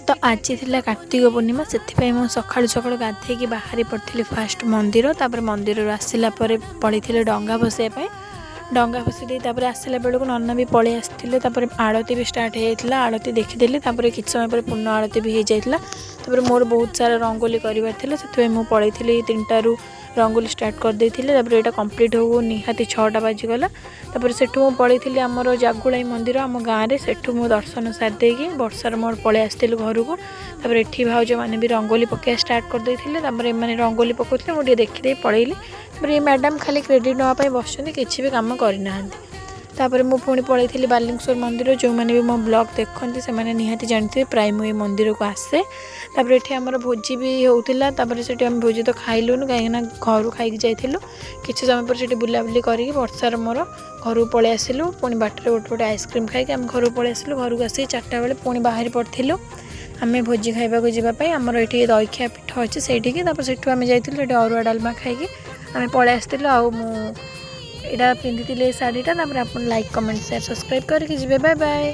ତ ଆଜି ଥିଲା କାର୍ତ୍ତିକ ପୂର୍ଣ୍ଣିମା, ସେଥିପାଇଁ ମୁଁ ସକାଳୁ ସକାଳୁ ଗାଧେଇକି ବାହାରି ପଡ଼ିଥିଲି ଫାଷ୍ଟ ମନ୍ଦିର। ତାପରେ ମନ୍ଦିରରୁ ଆସିଲା ପରେ ପଳେଇଥିଲି ଡଙ୍ଗା ଭସେଇବା ପାଇଁ। ଡଙ୍ଗା ଭସେଇ ଦେଇ ତାପରେ ଆସିଲା ବେଳକୁ ନନା ବି ପଳେଇ ଆସିଥିଲେ। ତାପରେ ଆଳତି ବି ଷ୍ଟାର୍ଟ ହେଇଯାଇଥିଲା, ଆଳତି ଦେଖିଦେଲି। ତାପରେ କିଛି ସମୟ ପରେ ପୂର୍ଣ୍ଣ ଆଳତି ବି ହେଇଯାଇଥିଲା। ତାପରେ ମୋର ବହୁତ ସାରା ରଙ୍ଗୋଲି କରିବାର ଥିଲା, ସେଥିପାଇଁ ମୁଁ ପଳେଇଥିଲି। 3ଟାରୁ ରଙ୍ଗୋଲି ଷ୍ଟାର୍ଟ କରିଦେଇଥିଲି। ତାପରେ ଏଇଟା କମ୍ପ୍ଲିଟ୍ ହଉ ନିହାତି 6ଟା ବାଜିଗଲା। ତାପରେ ସେଠୁ ମୁଁ ପଳେଇଥିଲି ଆମର ଜାଗୁଳାଇ ମନ୍ଦିର ଆମ ଗାଁରେ। ସେଠୁ ମୁଁ ଦର୍ଶନ ସାରି ଦେଇକି ବର୍ଷାର ମୋର ପଳେଇ ଆସିଥିଲୁ ଘରକୁ। ତାପରେ ଏଠି ଭାଉଜମାନେ ବି ରଙ୍ଗୋଲି ପକାଇବା ଷ୍ଟାର୍ଟ କରିଦେଇଥିଲେ। ତାପରେ ଏମାନେ ରଙ୍ଗୋଲି ପକାଉଥିଲେ, ମୁଁ ଟିକେ ଦେଖିଦେଇ ପଳେଇଲି। ତାପରେ ଏ ମ୍ୟାଡ଼ାମ୍ ଖାଲି କ୍ରେଡ଼ିଟ୍ ନେବା ପାଇଁ ବସିଛନ୍ତି, କିଛି ବି କାମ କରିନାହାନ୍ତି। ତାପରେ ମୁଁ ପୁଣି ପଳେଇଥିଲି ବାଲିଙ୍ଗେଶ୍ୱର ମନ୍ଦିର। ଯେଉଁମାନେ ବି ମୋ ବ୍ଲଗ୍ ଦେଖନ୍ତି, ସେମାନେ ନିହାତି ଜାଣିଥିବେ, ପ୍ରାୟ ମୁଁ ଏଇ ମନ୍ଦିରକୁ ଆସେ। ତାପରେ ଏଠି ଆମର ଭୋଜି ବି ହେଉଥିଲା। ତାପରେ ସେଠି ଆମେ ଭୋଜି ତ ଖାଇଲୁନୁ, କାହିଁକିନା ଘରୁ ଖାଇକି ଯାଇଥିଲୁ। କିଛି ସମୟ ପରେ ସେଠି ବୁଲାବୁଲି କରିକି ବର୍ଷାର ମୋର ଘରକୁ ପଳେଇ ଆସିଲୁ। ପୁଣି ବାଟରେ ଗୋଟେ ଗୋଟେ ଆଇସ୍କ୍ରିମ୍ ଖାଇକି ଆମେ ଘରକୁ ପଳେଇ ଆସିଲୁ। ଘରକୁ ଆସିକି 4ଟା ବେଳେ ପୁଣି ବାହାରି ପଡ଼ିଥିଲୁ ଆମେ ଭୋଜି ଖାଇବାକୁ ଯିବା ପାଇଁ। ଆମର ଏଠି ଦଇଖିଆ ପୀଠ ଅଛି, ସେଇଠିକି। ତାପରେ ସେଠୁ ଆମେ ଯାଇଥିଲୁ, ସେଠି ଅରୁଆ ଡାଲମା ଖାଇକି ଆମେ ପଳେଇ ଆସିଥିଲୁ। ଆଉ ମୁଁ ଏଇଟା ପିନ୍ଧିଥିଲି, ଏଇ ଶାଢ଼ୀଟା। ତାପରେ ଆପଣ ଲାଇକ୍, କମେଣ୍ଟ, ସେୟାର, ସବସ୍କ୍ରାଇବ୍ କରିକି ଯିବେ। Bye bye.